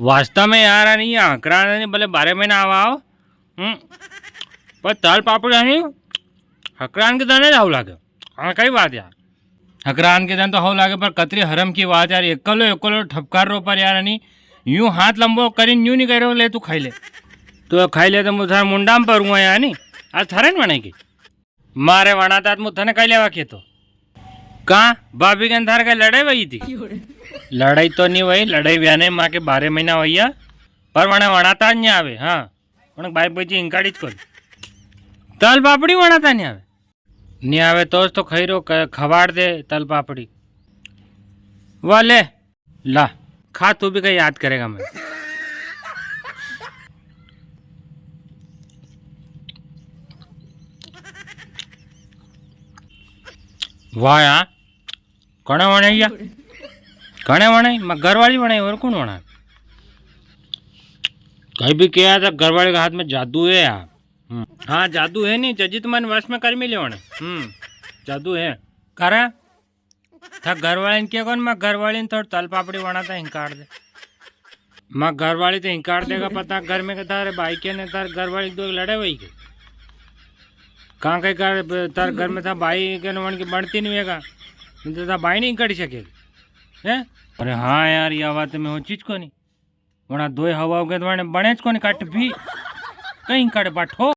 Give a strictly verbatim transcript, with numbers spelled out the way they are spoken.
वास्तव में यार, अणी या हकरान नी, भले बारह महीना आवा आओ। हम्म। पर तल पापड़ी अणी हकरान के दने जाऊ लागे। हाँ, कई बात यार। हकरान के दन तो हव लागे, पर कतरी हरम की बात यार, एकलो, एकलो ठपकार रो पर यार, अणी यूं हाथ लंबो करीन यूं नी करो, "ले तू खाई ले।" तो खाई ले तो मु थारे मुंडा में परूंगा यार, नी? आज थारे नी वणेगी। मारे वणाता तो मु थने कई लेवा केतो। का? भाभी के थारे कई लड़ाई वई थी? लड़ाई तो नी वई, लड़ाई व्या ने मां के बारह महीना वईया, पर वणे वणाता नी आवे। हाँ, वणे बाई बजी इंकाड़ी ज कोनी। तल पापड़ी वणाता नी आवे। नी आवे तो ज तो खई रो, क-, खवाड़ दे तल पापड़ी। वाह ले, ला, खा, तू भी कई याद करेगा मैं। वाह यार, कणे वणाई या? कणे वणाई? मां घरवाली वणाई, और कुण वणाई? कई भी किया था, घरवाली के हाथ में जादू है यार। हम्म। हाँ, जादू है नी, जजित मन वश में कर मिले वणे। हम्म, जादू है। करा? था घरवाली ने के कोनी, मां घरवाली ने थोड़ी तल पापड़ी वणाता हिंकार दे। मां घरवाली तो हिंकार देगा, पता घर में के थारे भाई के ने थारे घरवाली दो लड़े वई के। कां कई कर, थारे घर में था भाई के ने वण की बनती नी वेगा। नी तो था भाई नी हिंकाड़ी सके। हैं? अरे हाँ यार, या बात में हो चीज कोनी। वणा दोय हवा हो गए तो वणे बने ज कोनी कट भी। कई हिंकाड़े बाठो।